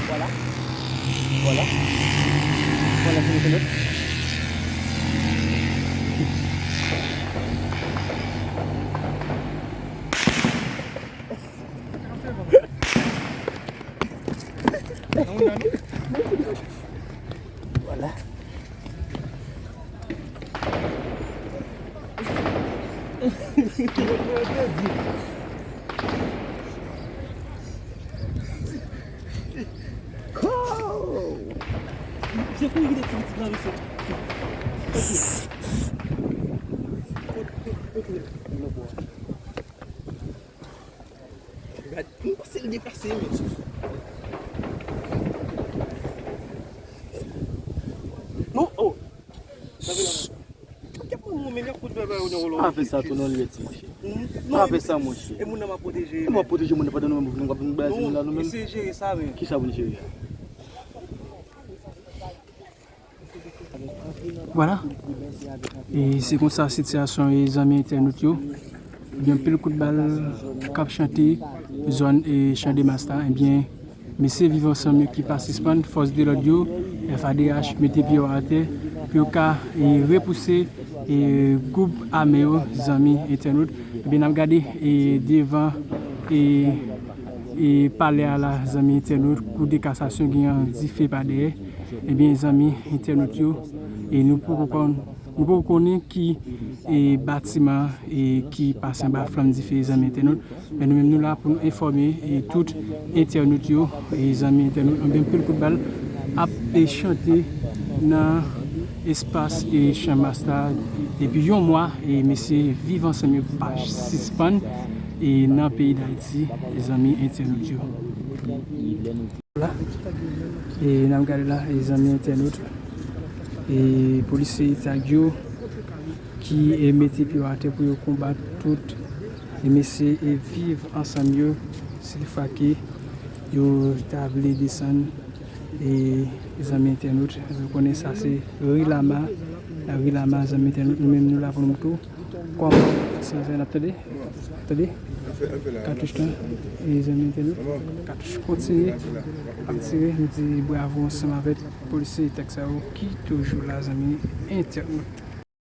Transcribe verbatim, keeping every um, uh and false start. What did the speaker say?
Voilà. Voilà. Voilà, se mete lòt. Voilà. Se kou ki te ti pitit la, mesye. Gad, m panse l deplase, men. Non, oh. Sa vin la. Pa fè sa tou non, Liyèt, monchè. Pa fè sa, monchè. E moun nan m ap pwoteje. E m ap pwoteje moun nan pandan nou menm nou ap vin bagay moun la nou menm. Eseye jere sa, men. Kisa pou n jere a? Vwala. E se konsa sitiyasyon ye, zanmi entènot yo. Gen anpil kout bal k ap chante zòn e Chan de Masta. Ebyen, mesye Viv Ansanm yo ki pa sispann, fòs de lòd yo, F A D H, mete pye yo atè pou yo ka, e, repouse, e, gwoup ame yo, zanmi entènot. Ebyen, n ap gade, e, devan, e, e, palè a la, zanmi entènot, kou de kasasyon gen yon dife pa dèyè. Ebyen, zanmi entènot yo, e nou poko konn, nou poko konnen ki, e, batiman, e, ki pase anba flanm dife, zanmi entènot. Men nou menm nou la pou nou enfòme, e, tout entènot yo, e, zanmi entènot, nou gen anpil kout bal ap, e, chante nan espas, e, Chan Masta depi yon mwa, e, mesye Viv Ansanm yo pa sispann, e, nan peyi Dayiti, e, zanmi entènot yo. La. E n ap gade la, e zanmi entènot, e polisye tag yo ki, e, mete pye yo atè pou yo konbat tout, e mesye, e Viv Ansanm yo, si fwa ke yo ta vle desann, e zanmi entènot, nou konnen sa se ri Lama, ri Lama, zanmi entènot, nou menm nou la pou nou tou. Kòman sa se n ap tande? Tande? Katouch lan, e zanmi entènot. Katouch kontinye ap tire. Nou di bravo ansanm avèk polisye tag sa yo ki toujou la, zanmi entènot.